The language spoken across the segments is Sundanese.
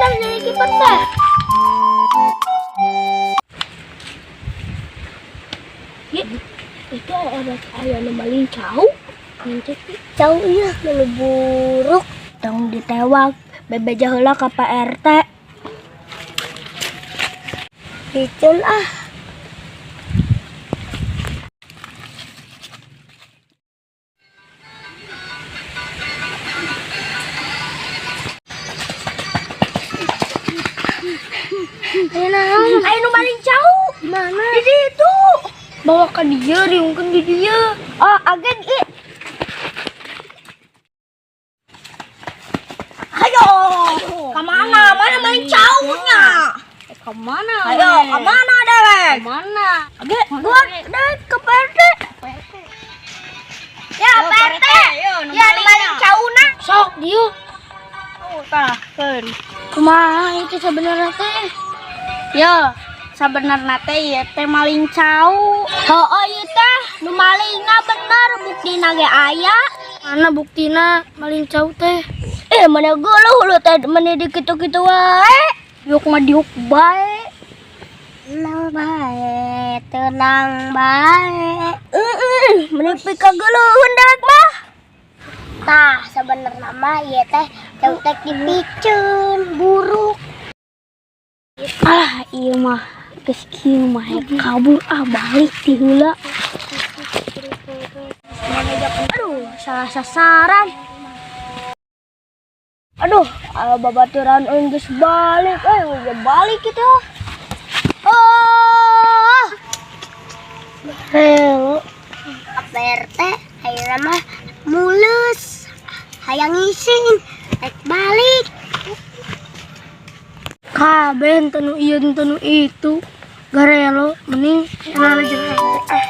Bener jadi kiper teh. Ye, itu ada aya nu maling cau. Cau iya, nu buruk. Tong ditewak, bebeja heula ka Pak RT. Piceun ah. Ayo naon? Ayo nu maling cau. Mana? Di ditu. Bawa ka dieu, riungkeun di dieu. Oh, agen i. Ayo, kemana? Mana maling caunya? Kemana? Ayo, kemana dewek? Kemana? Age, gua dek ke Pak RT. Ya, Pak RT. Ya, nu maling cauna. Sok dieu. Oh, tah, keun. Kumaha itu sebenarnya teh? Yo, sabenerna teh ieu teh maling cau. Heuh, ieu teh nu malingna bener, buktina ge aya. Mana buktina maling cau teh? Eh, mana geuleuh lu teh meni di kitu-kitu wae. Diuk mah diuk bae. Tenang bae, tenang bae. Heeh, meni pikageuleuheun dewek mah. Tah, sebenarnya mah ieu teh cau teh dipiceun buruk. Alah, ieu mah geus kieu mah rek kabur ah, balik ti heula. Aduh, salah sasaran. Aduh, babaturan euy geus balik, eh udah balik gitu. Oh. Relo. Pak RT, ayeuna mah mules. Hayang ngising, rek balik. Kabeh teu nu ieu teu nu itu. Garelo mending elana jeung RT ah.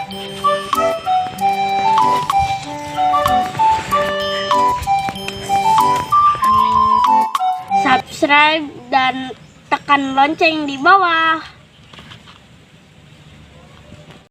Subscribe dan tekan lonceng di bawah.